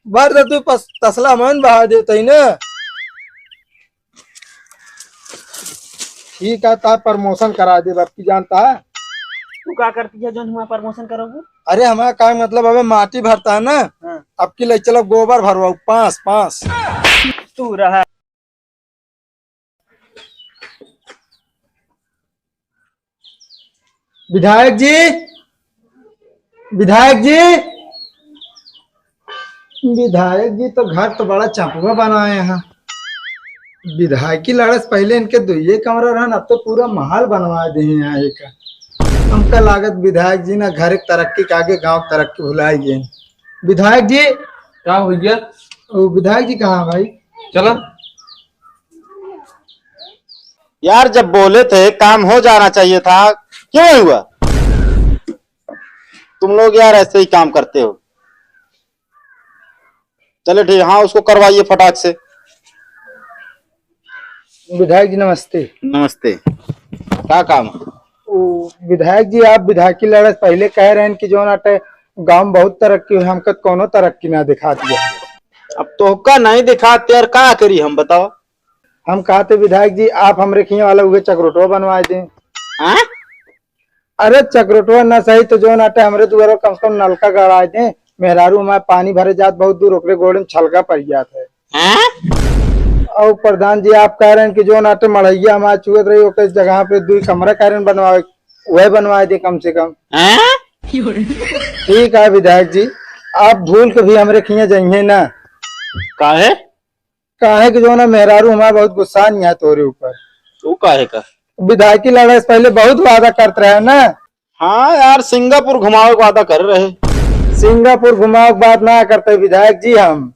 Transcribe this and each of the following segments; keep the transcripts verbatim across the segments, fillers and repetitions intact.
भर दे तू पस-, तसला मन बहा देते ही ना। ठीक है, ता promotion करा दे, बाप की जानता है। तू का करती है जो हमारा promotion करोगे? अरे, हमारा का मतलब, अबे माटी भरता है ना, हाँ। अब की ले चलो गोबर भरवाओ, पाँच, पाँच। तू रहा। विधायक जी, विधायक जी, विधायक जी तो घर तो बड़ा चपवा बनाए हैं। विधायकी लड़े से पहले इनके दुइये कमरा रहन, अब तो पूरा महल बनवा दे हैं यहाँ एक। हमका लागत विधायक जी ना घर के तरक्की के आगे गाँव के तरक्की भुलाई गए। विधायक जी। का भैया? वो विधायक जी कहाँ भाई? चला। यार, जब बोले थे काम हो जाना चाहिए था, क्यों नहीं हुआ? तुम लोग यार ऐसे ही काम करते हो। चले ठीक, हाँ, उसको करवाइए फटाक से। विधायक जी नमस्ते। नमस्ते। का काम है? वो विधायक जी, आप विधायकी लड़े से पहले कह रहे हैं कि जो ना टे-, गाँव में बहुत तरक्की हुई, हमका कौनो तरक्की ना दिखा दिया। अब तोहका नहीं दिखाते यार, का करी हम, बताओ? हम कहते विधायक जी, आप हमरे खिया वाला उहे चकरोटवा बनवा दें। हाँ? अरे चकरोटवा ना सही तो जो नाटे हमरे दुआरो कम से कम नलका गड़ाए दें। मेहरारू हमारे पानी भरे जात बहुत दूर, ओकरे गोड़े में छलका पड़ जात है। हाँ? और प्रधान जी आप कह रहे हैं कि जो नाटे मड़ैया हमारे चुअत रही, ओकर जगह पे दुई कमरा कह रहे हैं बनवावे, वह बनवाए दे कम से कम। हाँ? ठीक है विधायक जी, आप भूल के भी हमरे खिया जाइए ना। काहे? काहे कि जो ना मेहरारू हमारा बहुत गुस्सा नहीं है तोरे ऊपर। तू काहे का? विधायकी लड़े से पहले बहुत वादा करत रहे ना। हाँ यार, सिंगापुर घुमावे के वादा कर रहे। सिंगापुर घुमावे के बात ना करते विधायक जी हम।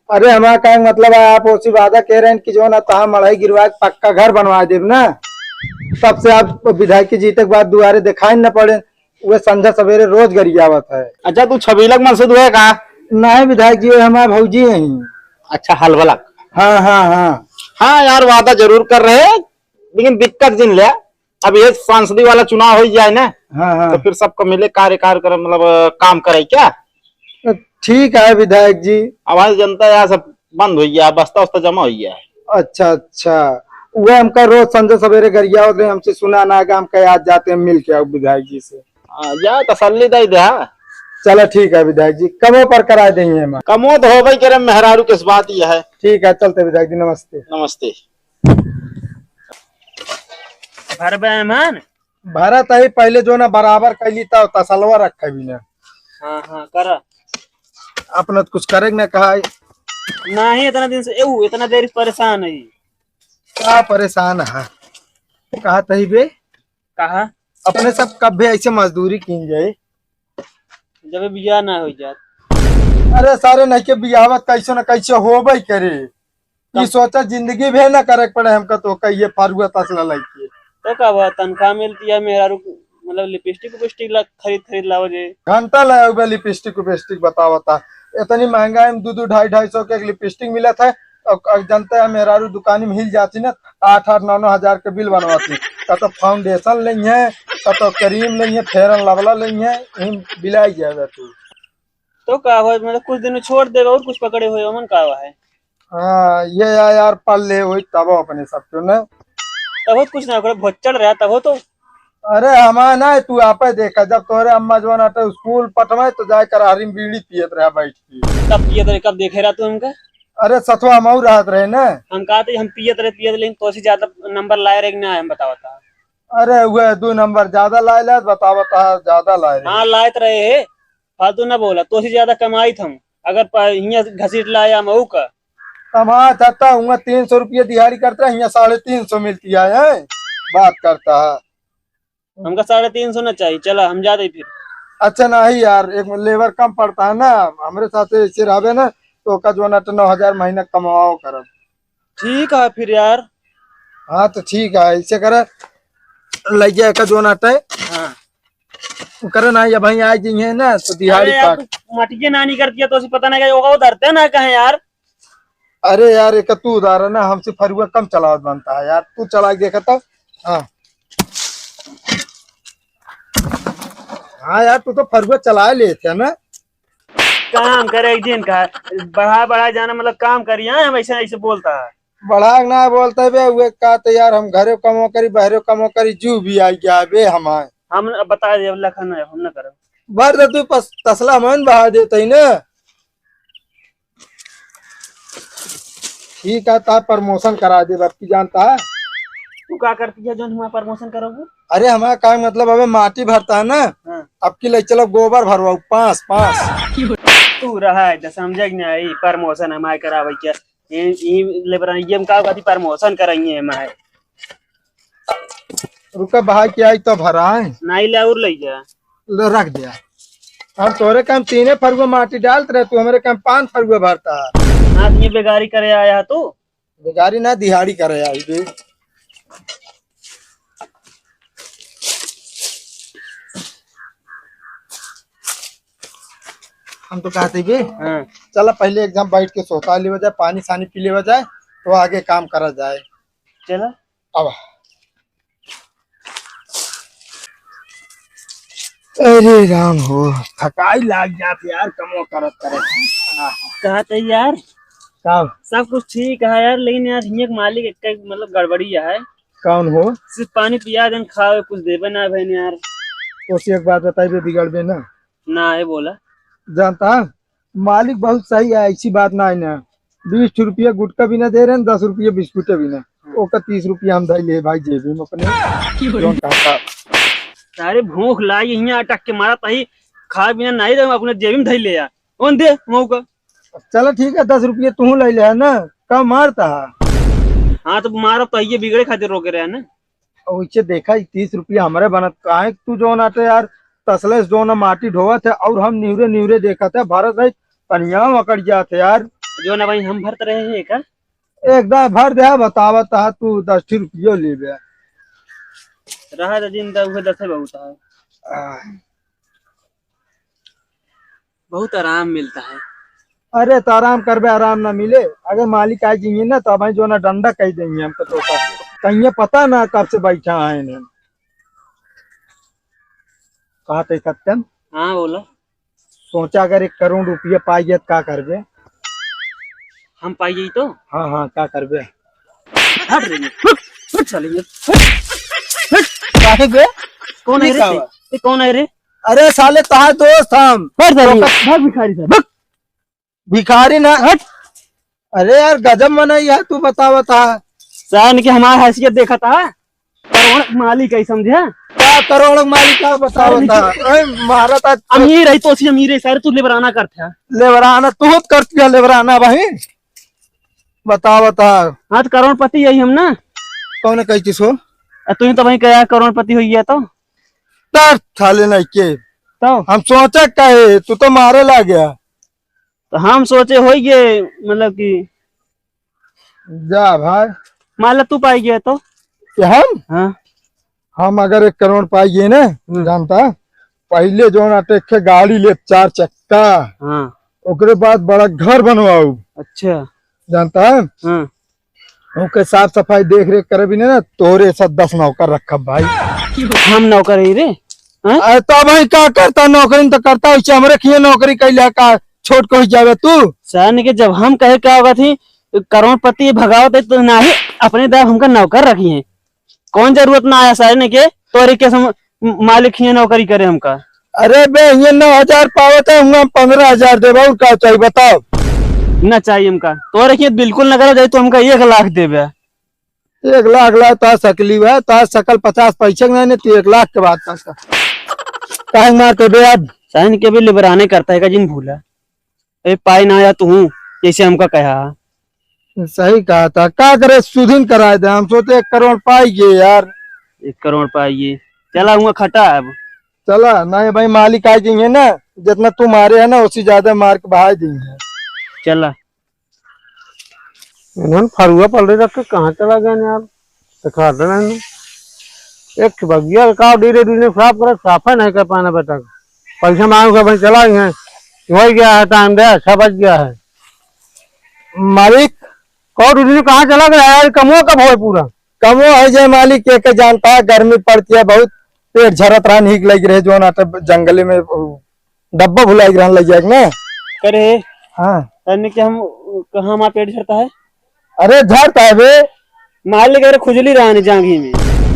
अरे हमारा कहे के मतलब है, आप उसी वादा कह रहे हैं कि जो ना तहाँ मड़ई गिरवा के पक्का घर बनवा देब ना, तब से आप विधायकी जीते के बाद दुआरे दिखाई न पड़े। वे संझा सवेरे रोज गरियावत है। अच्छा, तू छबीलक मन से दुआ का? नहीं विधायक जी, वे हमारे भौजी हैं। अच्छा, हलवलक। हाँ, हाँ, हाँ। हाँ यार, वादा जरूर कर रहे, लेकिन दिक्कत जिन ले, अब ये सांसदी वाला चुनाव हो जाए ना, हाँ, हाँ। तो फिर सबको मिले कार्य, कार्य करे, मतलब, काम करे क्या? ठीक है विधायक जी। अब आज जनता यार सब बंद हो गया, बस्ता उस्ता जमा हो गया है। अच्छा, अच्छा। वह हमका रोज संझा सवेरे गरियावत रहे, हमसे सुना ना कि हमका याद जाते हैं मिल के आओ विधायक जी से। हाँ, जा तसल्ली दे दे, हाँ। चला ठीक है विधायक जी, कमो पर करा देंगे हम। कमो तो होबे करे, मेहरारू किस बात यह है। ठीक है, चलते विधायक जी, नमस्ते। नमस्ते। भरबे मन? भरा तही पहले जो ना बराबर कैली त तसलवा रखे भी ना। हाँ, हाँ, करा। अपना तो कुछ करे के ना कहा है। नहीं, इतना दिन से, एऊ, इतना देर से परेशान है। का परेशान है? कहा तही बे? कहा? अपने सब कब भी ऐसे मजदूरी कीन जाए? जब बियाह ना हो जात। अरे सारे नहीं के बियाहवा कैसे ना कैसे होबे करे। ई तब सोचा जिंदगी भे ना करे के पड़े हमका तो कहिए फरुआ तसला लइके। तो का बा, तनख्वाह मिलती है, मेहरारू, मतलब, लिपस्टिक उपिस्टिक ला, खरीद, खरीद लावो जे। घंटा लगा हुआ लिपस्टिक उपिस्टिक बतावता। इतनी महंगाई में दो दो, ढाई ढाई सौ के एक लिपस्टिक मिलत है। और, और जनता है, मेहरारू दुकानी में हिल जाती ना, आठ आठ, नौ नौ हजार के बिल बनवाती। का तो फाउंडेशन लेंगे, का तो क्रीम लेंगे, फेयर एंड लवला लेंगे, यही बिलाई जाएगा तू। तो का हो, मतलब, कुछ दिन में छोड़ देबे और कुछ पकड़े हुए, ओमन का है? हाँ, ये या-, यार, पढ़ ले वही तब अपने सब क्यों ना। तब कुछ ना करे, भोचड़ रहा तब तो। अरे, हमार ना, तू आपे देखा, जब तोरे अम्मा जवन आटे स्कूल पठवाए, तो जाए करारी में बीड़ी पियत रहा बैठ के। कब पियत रहे, कब देखे रहा तू हमका? अरे, सतवा हम और रहत रहे ना। हम कहा थे, हम पियत रहे, पियत, लेकिन तोसे ज्यादा नंबर लाए रहे कि ना, हम बतावता। अरे, वह दो नंबर ज्यादा लाए ले, बतावता, ज्यादा लाए रहे। हाँ, लाए तो रहे है, फालतू ना बोला, तोसे ज्यादा कमाई था हम, अगर प-, हियाँ घसीट लाया हम ऊ का। कमा था, हुआ तीन सौ रुपये दिहाड़ी करता है, हियाँ साढ़े तीन सौ मिलती है, हैं? बात करता है। हमका साढ़े तीन सौ ना चाहिए, चला हम जाते फिर। अच्छा नहीं यार, एक लेबर कम पड़ता है ना, हमरे साथ ऐसे रहबे ना, तो का जो ना तो नौ हजार महीना कमाओ करब। ठीक है फिर यार। हाँ तो ठीक है, ऐसे करे, लइया का जो ना टे। हाँ। करे ना, ये भाई आ जी है ना, तो दिहाड़ी अरे यार, काट। तू मटिए ना नहीं करती है, तो उसे पता नहीं क्या होगा, वो धरते ना कहे यार। अरे यार, एक तू उधार है ना, हमसे फरुआ कम चलावत बनता है यार, तू चला के देखा तो। हाँ। हाँ यार, तू तो फरुआ चला लेते है ना। काम करे एक दिन का, बढ़ा बढ़ा जाना, मतलब काम करिया, हम ऐसे ऐसे बोलता है। बढ़ा के ना बोलते बे, उहे का तो यार, हम घरे कमो करी, बहरे कमो करी, जू भी आई गया बे हमार। हम अब बता दे, अब लखन है, हम ना करब। भर दे तू पस-, तसला मन बहा देते ही ना। ठीक है, ता promotion करा दे, अब की जानता है। तू का करती है जो हमारा promotion करोगे? अरे हमारा काम मतलब अबे माटी भरता है ना, हाँ। अब की ले चलो गोबर भरवाओ, पाँच, पाँच। तू रहा है, तो समझे कि नहीं, promotion हमारे करावे क्या? ये, ये लेबरानिया में का कहती promotion कराइए हमारे। रुका, बहा के आई तो भराए। नाई ले और ले जा। ले रख दिया। हम तोरे काम तीने फरुआ माटी डालत रहे, तू हमरे काम पाँच फरुआ भरता। ना, ये बेगारी करे आया तू। बेगारी ना, दिहाड़ी करे आई बे। हम तो कहते बे, हाँ। चला पहले एक जम बैठ के सोता लेवा जाए, पानी सानी पी लेवा जाए, तो आगे काम करा जाए। चला। अब अरे राम हो, थकाई लाग जात यार, कमो करत करत। कहत है यार, का? सब कुछ ठीक है यार, लेकिन यार हियाँ के मालिक एक, मतलब गड़बड़ी है। कौन हो? सिर्फ पानी पिया देन, खावे कुछ देवे ना भैन यार। तो से एक बात बताई बे, बिगड़ बे ना। ना है, बोला। जानता, मालिक बहुत सही है, ऐसी बात ना है ना। बीस रुपया गुटखा भी ना दे रहे हैं, दस रुपया बिस्कुट भी ना। हाँ। ओका तीस रुपया हम धई ले भाई जेबी में अपने। जौन कहता। सारे भूख लाई, यहाँ अटक के मारा ताही, खा बिना नहीं रहे, अपने जेबी में धई ले यार। कौन दे मौका? चलो ठीक है, दस रुपया तू ले ले है ना, कम मारता है। हाँ, तो मारब तो ये बिगड़े खातिर रोके रहे ना। और इसे देखा, ई तीस रुपया हमरे बनत, काहे तू जौन आटे यार, तसले से जौन माटी ढोवत है और हम निहुरे निहुरे देखत है, भरत है, पनिया अकड़ जात है यार। जौन भाई हम भरत रहे हैं का? एकदम भर दे, बतावत है तू दस ठी रुपयो लेबे। रहा तो दिन का उहे दस है बहुत है। आ। बहुत आराम मिलता है। अरे तो आराम करबे, आराम ना मिले। अगर मालिक आ जाइए ना तो भाई जो ना डंडा कह देंगे हम तो, तो कहीं पता ना कब से बैठा है इन्हें। कहा थे सत्यम? हाँ, बोला। सोचा अगर एक करोड़ रुपया पाई गया तो का करबे? हम पाई गई तो? हाँ, हाँ, का करबे? हट रे, हट, हट साले, हट, हट। काहे बे? कौन है ये रे? का बा? ये कौन है रे? अरे साले, तहार दोस्त हम। हट साले, तो भाग भिखारी साहब, भाग। भिखारी ना, हट। अरे यार, गजब मनई है, तू बतावत है। साहब ने कि हमार हैसियत देखत है, करोड़ मालिक है, समझे? का करोड़ मालिक का बतावत है? ए, मारा था। अमीर है तो उसी अमीर है, सारे तू लेबराना करत है। लेबराना, तू खुद करती है लेबराना भाई। बतावत है। हाँ, तो करोड़पति यही हम ना। कौन कही किस हो? आ, तू ही तो भाई कहा करोड़पति हो गया तो। तर थाले नहीं के। तो? हम सोचा काहे, तू तो मारे ला गया। तो हम सोचे होई ये, मतलब कि जा भाई। मान ला तू पाई गया तो? कि हम? हाँ। हम अगर एक करोड़ पाई गए ना, हम्म। जानता, पहले जो ना टेक के गाड़ी ले चार चक्का, हाँ। ओकरे बाद बड़ा घर बनवाऊ। अच्छा। जानता है? हाँ। ओके साफ सफाई देख रेख करे भी नहीं ना, तोरे साथ दस नौकर रखब भाई। हम नौकर ही रे? हाँ? अरे तो भाई का करता, नौकरी तो करता, वैसे हमरे खिए नौकरी कैले का छोट कही जावे तू? सर ने कि जब हम कहे का होगा थी, करोड़पति भगावत है तो नाही, अपने दाब हमका नौकर रखी है। कौन जरूरत ना आया सर ने के तोरे के सम-, मालिक खिए नौकरी करे हमका। अरे बे, ये नौ हजार पावत है, हम पन्द्रह हजार देबा, और का चाहिए बताओ? ना चाहिए हमका, तोरे के बिल्कुल ना करो जाए तो हमका एक लाख देबे। एक लाख ला, ता सकली है, ता सकल पचास पैसे के नहीं, नहीं, तो एक लाख के बात करता। काहे मारते बे अब? साइन के भी लिबराने करता है का जिन भूला। ए, पाई ना आया तू, जैसे हमका कहा। सही कहा था, का करे, सुधिन कराए दे, हम सोचे एक करोड़ पाई गए यार। एक करोड़ पाई गए, चला हुआ खटा अब। चला, नहीं भाई, मालिक आ जाइए ना, जितना तू मारे है ना, उससे ज्यादा मार के बहा देंगे। चला। इन्हन फरुआ पलड़े रख के कहाँ चला गए यार? दिखा देना इन्हें। एक बगिया का धीरे धीरे साफ करे, साफे नहीं कर पाना बेटा। पैसा मांग के भाई चला गए। हो गया है टाइम दे, छह बज गया है। मालिक। कौन दीदी कहाँ चला गया यार? कमो कब होए पूरा? कमो है जे मालिक, के, के जानता है, गर्मी पड़ती है बहुत, पेट झरत रहा, नीक लग रहे, जो ना तो जंगले में डब्बा भुलाई रहन लग जाए ना। करे। हाँ। तने के हम, कहाँ हमार पेट झरता है? अरे झरता है बे। मालिक, अरे खुजली रहनी जांघी में।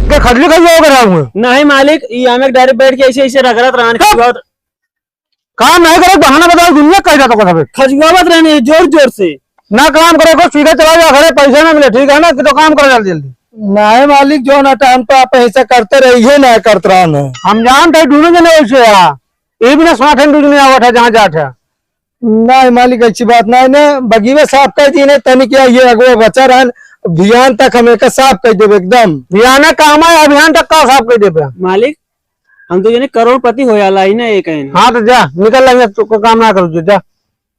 के खजली खजली हो गया हूँ? नहीं मालिक, ई आमे के डायरेक्ट बैठ के ऐसे, ऐसे रगड़त रहनी, कब? खजुआवत। काम नहीं करे, बहाना बताओ, दुनिया कह जाता कथा पे। खजुआवत रहनी जोर जोर से। ना काम करे को, सीधे चला जा घरे, पैसा ना मिले, ठीक है ना? कि तो काम करो जल्दी जल्दी। नहीं मालिक, जो ना टाइम पे आप ऐसा करते रहिए, ना करते रहना। हम जानते हैं, दोनों जने वैसे है। ये भी ना साथ है, दो जने आवत है, जहाँ जात है। नहीं मालिक, अच्छी बात नहीं ना, बगीवे साफ कर दी ने, तनी क्या ये अगुआ बचा रहन, बिहान तक हम एका साफ कर देबे एकदम। बिहान काम है, अभियान तक का साफ कर देबे। मालिक, हम तो जने करोड़पति हो जाला ही ना एक है। हाँ तो जा, निकल लेंगे, तू को काम ना करो, जा।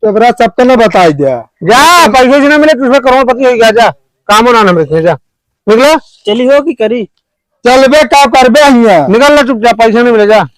तो ओकरा सबके ना बताई दिया। जा, पैसे से ना मिले, तुझे करोड़पति हो गया, जा, कामो ना, ना मिले, जा, निकलो। चली हो कि करी? चलबे का करबे हियाँ। निकल ना चुपचाप, पैसे नहीं मिले, जा।